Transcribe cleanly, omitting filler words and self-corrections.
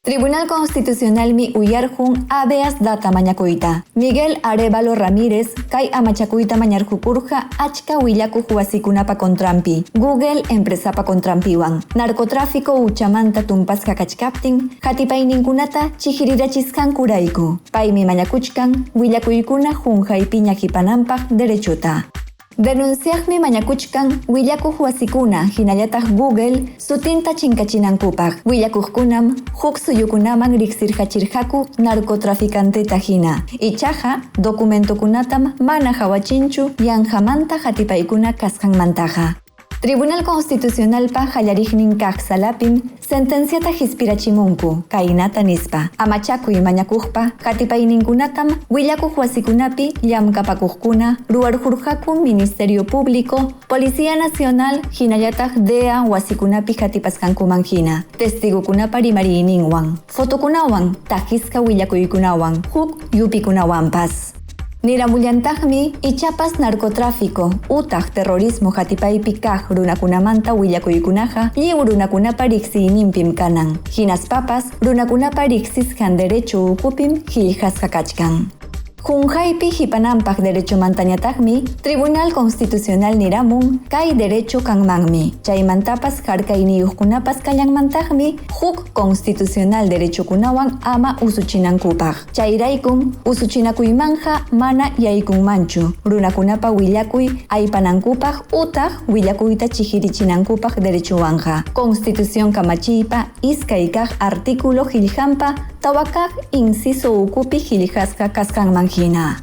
Tribunal Constitucionalmi uyarqun habeas data mañakuyta. Miguel Arévalo Ramírez kay amachakuyta mañarqukurqa achka willakuq wasikunapa contranpi, Google empresapa contranpiwan, narcotráfico huchamanta tumpasqa kachkaptin qatipayninkunata chiqirirachisqankurayku. Paymi mañakuchkan willakuykuna qunqaypiña qipananpaq derechota. Denunciaqmi mañakuchkan willakuq wasikuna hinallataq Google sutinta chinkachinankupaq. Willakuqkunam huk suyukunaman riqsirqachirqaku narcotraficanteta hina. Ichaqa documentokunatam mana qawachinchu yanqamanta qatipaykuna kasqanmantaqa. Tribunal Constitucionalpa qallariqnin kaq salapim sentenciata qispirachimunku, kaynata nispa, Amachakuy mañakuqpa qatipayninkunatam willakuq wasikunapi llamkapakuqkuna ruwarqurqaku Ministerio Público, Policía Nacional hinallataq DEA wasikunapi qatipasqankuman hina, testigokunapa rimariyninwan, fotokunawan, taqisqa willakuykunawan, huk yupikunawanpas. Niramullantaqmi ichapas narcotráfico utaq terrorismo qatipaypi kaq runakunamanta willakuykunaqa lliw runakunapa riqsiyninpim kanan, hinaspapas runakunapa riqsisqan derecho ukupim qillqasqa kachkan. Qunqaypi qipananpaq derechomantañataqmi Tribunal Constitucional niramun kay derecho kanmanmi, chaymantapas harkayniyuqkunapas kallanmantaqmi huk constitucional derechokunawan ama usuchinankupaq. Chayraykum usuchinakuymanqa mana yaykunmanchu runakunapa willakuy aypanankupaq utaq willakuyta chiqirichinankupaq derechowanqa. Constitución kamachiypa iskay kaq artículo qillqanpa tawa kaq inciso ukupi qillqasqa kasqanman hina.